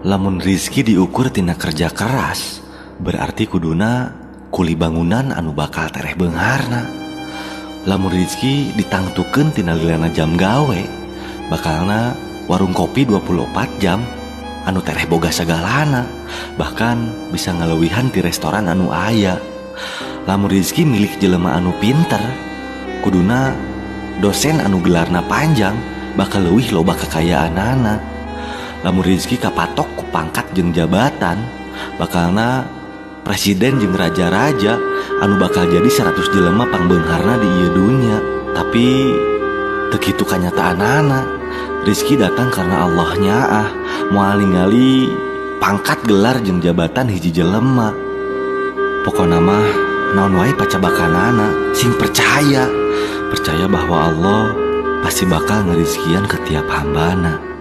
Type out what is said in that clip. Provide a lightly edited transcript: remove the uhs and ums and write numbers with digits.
Lamun rizki diukur tina kerja keras, berarti kuduna kuli bangunan anu bakal tereh beungharna. Lamun rizki ditangtukeun tina lilana jam gawe, bakalna warung kopi 24 jam anu tereh boga sagalana, bahkan bisa ngaleuwihan ti restoran anu aya. Lamun rizki milik jelema anu pinter, kuduna dosen anu gelarna panjang bakal leuwih loba kekayaanana. Lamun rizki kapatok ku pangkat jeung jabatan, bakalna presiden jeung raja-raja anu bakal jadi 100 jelema pangbeungharna di ieu dunya. Tapi teu kitu kanyataanana. Rizki datang karena Allah nyaah, moal ningali pangkat gelar jeung jabatan hiji jelema. Pokona mah naon wae pacabakanana, sing percaya. Percaya bahwa Allah pasti bakal ngerizkian ke tiap hambana.